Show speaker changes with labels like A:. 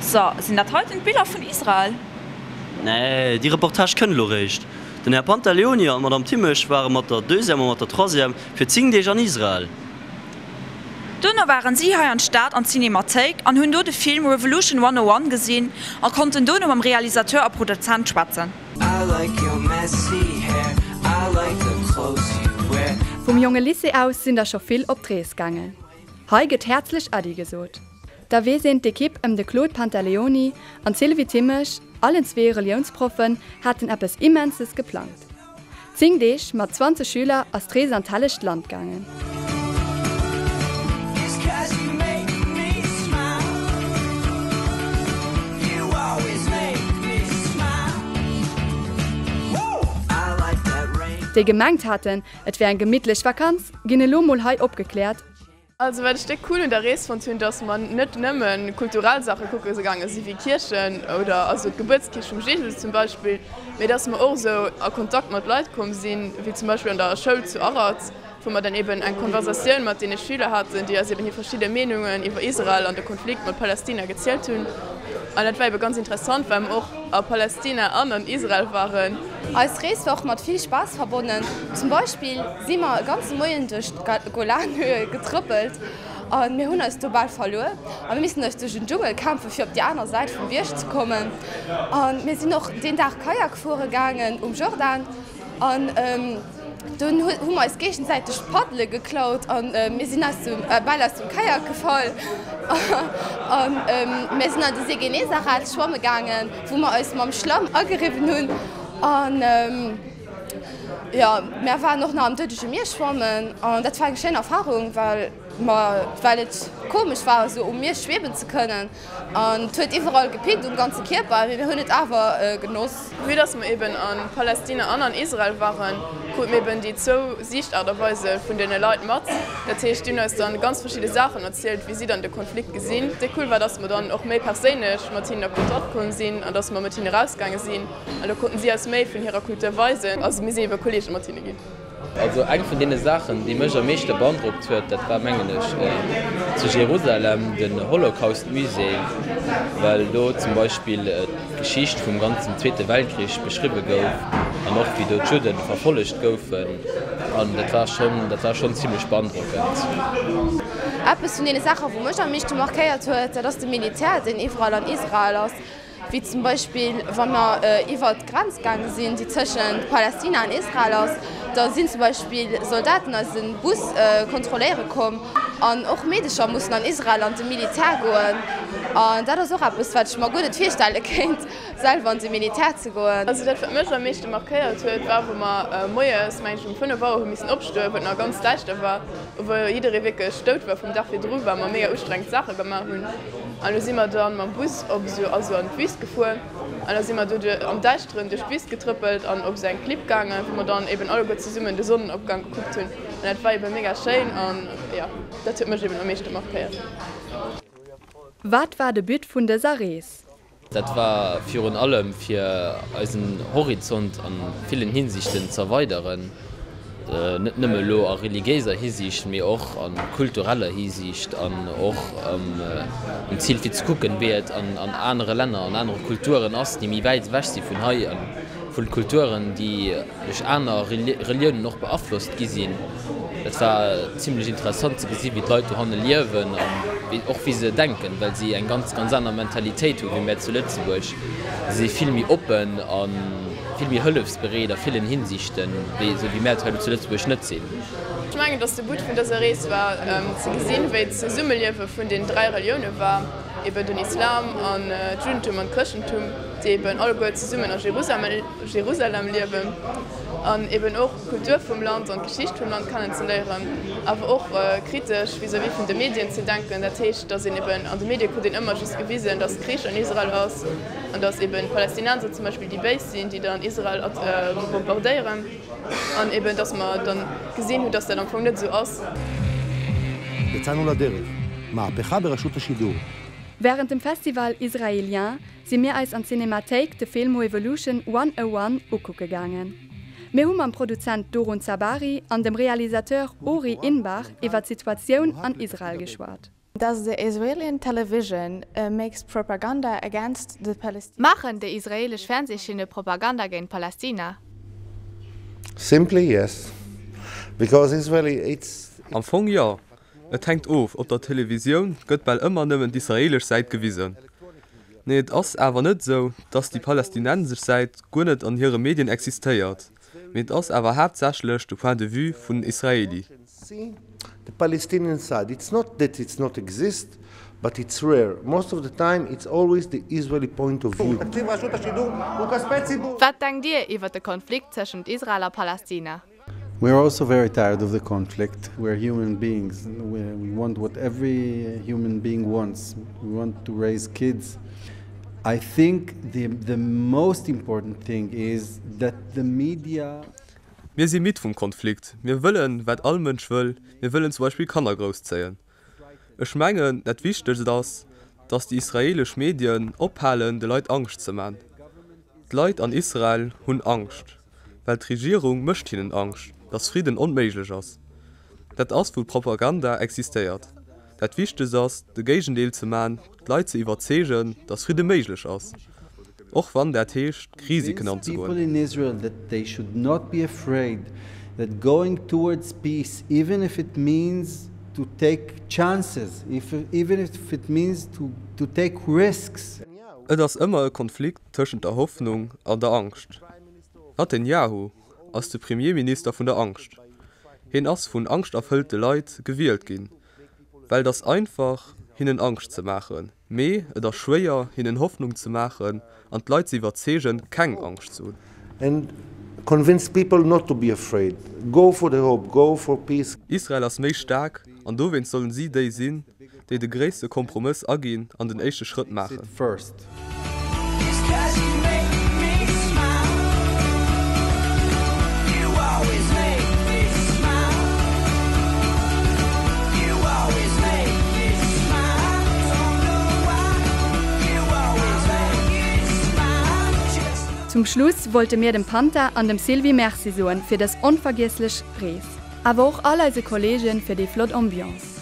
A: So, sinn dat heiten d'Biller vun Israel?
B: Nee, déi Reportage kënnt elo réischt. Den Här Pantaleoni an d'Madame Thimmesch ware mat der Deuxième a mat der Troisième fir 10 Deeg an Israel.
A: Duerno waren si hei an d'Stad an d'Cinémathéik an hunn do de Film Revolution 101 gesinn a konnten dono mam Realisateur a Produzent schwätzen.
C: Vum Jonge Lycée aus sinn der scho vill op d'Rees gaangen. Hei gëtt häerzlech Äddi gesot. Da weess een, d'Ekipp ëm de Claude Pantaleoni an d'Sylvie Thimmesch, allen zwee Reliounsproffen, haten eppes Immenses geplangt. 10 Deeg mat 20 Schüler ass d'Rees an d'Hellegt Land gaangen. Déi gemengt haten, et wär eng gemittlech Vakanz, ginn elo mol hei opgekläert.
D: Also wat ech déck cool un der Rees fonnt hunn, dass mer net nëmmen kulturell Saache kucke gaange si wéi Kierchen oder also d'Gebuertskierch vum Jesus zum Beispill, mee dass mer och esou a Kontakt mat Leit komm sinn, wéi zum Beispill an der Schoul zu Arad, wou mer dann eben eng Konversatioun mat deene Schüler haten, déi eis eben hir verschidde Meenungen iwwer Israel an de Konflikt mat Palästina gezielt hunn. An dat war ebe ganz interessant, well mer och a Palästina an an Israel waren.
E: Eis Rees war och mat vill Spaass verbonnen. Zum Beispill si mer e ganze Moien duerch d'Golanhöhe getrëppelt a mir hunn eis do bal verluer a mir missen eis duerch en Dschungel kämpfe fir op déi aner Säit vum Bierg ze kommen. A mir sinn och deen Dag Kajak fuere gaangen um Jordan an dunn hu mer eis géigesäiteg d'Paddele geklaut a mir sinn aus dem bal aus dem Kajak gefall a mir sinn an de See Genesareth schwamme gaangen, wou mer eis mam Schlamm ageriwwen hunn an jo, mär waren och nach am Doudege Mier schwammen an dat war eng schéin Erfarung, well mer, well et komesch war esou um Mier schwiewen ze kënnen an et huet iwwerall gepickt um ganze Kierper, mee mir hunn et awer genoss.
D: Vue dass mer eben a Palästina an an Israel waren, krute mir eben déi zwou Siichtaart a Weise vun deene Leit mat. Dat heescht, déi hunn eis dann ganz verschidde Saachen erzielt, wéi si dann de Konflikt gesinn. Déck cool war, dass mer dann och méi perséinlech mat hinnen a Kontakt komm sinn an dass mer mat hinne rausgaange sinn. An do konnten si eis méi vun hirer Kultur weisen. Also mir sinn ebe Kollege mat hinne ginn.
F: Also eng vun deene Saachen, déi mech am meeschte beandrockt huet, dat war mengen ech zu Jerusalem den Holocaust Musée, well do zum Beispill d'Geschicht vum ganzen Zweete Weltkrich beschriwwe gouf an och wéi do d'Judde verfollegt goufen an dat war schonn, dat war schonn zimlech beandrockend.
E: Eppes vun deene Saachen, wou mech am meeschte markéiert huet, dat ass de Militär, deen iwwerall an Israel ass. Wéi zum Beispill wa mer iwwert d'Grenz gaange sinn, déi tëschent Palästina an Israel ass, da sinn zum Beispill Soldaten eise Bus kontrolléiere komm. An och Meedecher mussen an Israel an de Militär goen. An dat ass och eppes, wat ech mer guer net virstelle kéint, selwer an de Militär ze goen.
D: Also dat, wat mech am meeschte markéiert huet, war wou mer moies, meng ech, um 5 Auer hu missen opstoen, wou et nach ganz däischter war, wou jidderee wierklech dout war vum Dag virdru, well mer mega ustrengend Saache gemaach hunn. An du si mer dann mam Bus op esou, also an d'Wüst gefuer. An da si mer do am Däischteren duerch d'Wüst getrëppelt an op esou eng Klipp gaangen, wou mer dann eben alleguer zesummen de Sonnenopgang gekuckt hunn. An dat war eben mega schéin an jo, dat huet mech eben am meeschte markéiert.
C: Wat war de But vun dëser Rees?
F: Dat war virun allem fir eisen Horizont a villen Hinsichten z'erweideren, net nëmme elo a religiéiser Hisiicht, mee och a kultureller Hisiicht an och am Zil fir ze kucken, wéi et an anere Länner, an anere Kulturen ass, déi méi wäit ewech si vun hei a vu Kulturen, déi duerch aner Reliounen och beaflosst gi sinn. Et war zimlech interessant ze gesi wéi d'Leit dohanne liewen an och wéi se denken, well si eng ganz, ganz aner Mentalitéit hu wéi mär zu Lëtzebuerg. Si si vill méi oppen a vill méi hëllefsbereet a villen Hinsichten, wéi esou wéi mär et hei zu Lëtzebuerg net sinn.
D: Ech mengen, datt de But vun dëser Rees war, ze gesinn, wéi d'Zesummeliewe vun den 3 Relioune war, eben den Islam an d'Juddentum an d'Chrëschtentum, déi eben alleguer zesummen a Jerusalem liewen an eben och d'Kultur vum Land an d'Geschicht vum Land kennenzeléieren, awer och kritesch vis-à-vis vun de Medien ze denken. Dat heescht, datt een eben an de Medie krut een ëmmer just gewisen, datt Krich an Israel ass an datt eben d'Palästinenser zum Beispill déi Béis sinn, déi dann Israel bombardéieren an eben datt mer dann gesinn hunn, datt dat am Fong net esou ass.
G: יצאנו לדרך, מהפכה ברשות השידור.
C: Während dem Festival Israélien si mir eis an d'Cinémathéik de Film Revolution 101 ukucke gaangen. Mir hu mam Produzent Doron Tsabari an dem Realisateur Ori Inbar iwwer d'Situatioun an Israel geschwat.
H: Does the Israelian television makes propaganda against the Palestinians?
E: Maachen déi israelesch Fernsehschinne Propaganda géint Palästina?
G: Simply yes. Because Israeli it's.
I: Am Fong jo. Et hänkt of, op der Televisioun gëtt bal ëmmer nëmmen d'israelesch Säit gewisen. Nee et ass awer net esou, datt déi palästinensesch Säit guer net an hire Medien existéiert, mee et ass awer haaptsächlech de Point de vue vun den Israeli.
G: The Palestinian side, it's not that it's not exist, but it's rare. Most of the time it's always the Israeli point of view.
E: Wat denkt Dir iwwert de Konflikt tëschent Israel a Palästina?
J: We are also very tired of the conflict. We are human beings. We want what every human being wants. We want to raise kids. I think the, the most important thing is that the media.
I: Mir si midd vum Konflikt. Mir wëllen, wat all Mënsch wëll, mir wëllen zum Beispill Kanner grousszéien. Ech mengen, dat Wichtegst ass, datt déi israeelesch Medien ophalen, de Leit Angscht ze man. D'Leit an Israel hunn Angscht, well d'Regierung mécht hinnen Angscht, datt Fridden onméiglech ass. Dat ass, wou d'Propaganda existéiert. Dat Wichtegst ass, de Géigendeel ze man, d'Leit ze iwwerzeegen, datt Fridde méiglech ass, och wann dat heescht, Risiken anzegoen.
J: People in Israel that they should not be afraid that going towards peace, even if it means to take chances, even if it means to take risks.
I: Et ass ëmmer e Konflikt tëschent der Hoffnung an der Angscht. Netanjahu ass de Premierminister vun der Angscht. Hien ass vun angschterfëllte Leit gewielt ginn. Well et ass einfach, hinnen Angscht ze maachen, mee et ass schwéier, hinnen Hoffnung ze maachen an d'Leit ze iwwerzeegen, keng Angscht ze hunn.
G: And convince people not to be afraid. Go for the hope, go for peace.
I: Israel ass méi staark an dowéinst sollen si déi sinn, déi de gréisste Kompromëss aginn an den éischte Schrëtt maachen.
C: Zum Schluss wollte mir dem Panta an dem Sylvie Merci soen fir dës onvergiesslech Rees. Awer och all eise Kollegen fir déi flott Ambiance.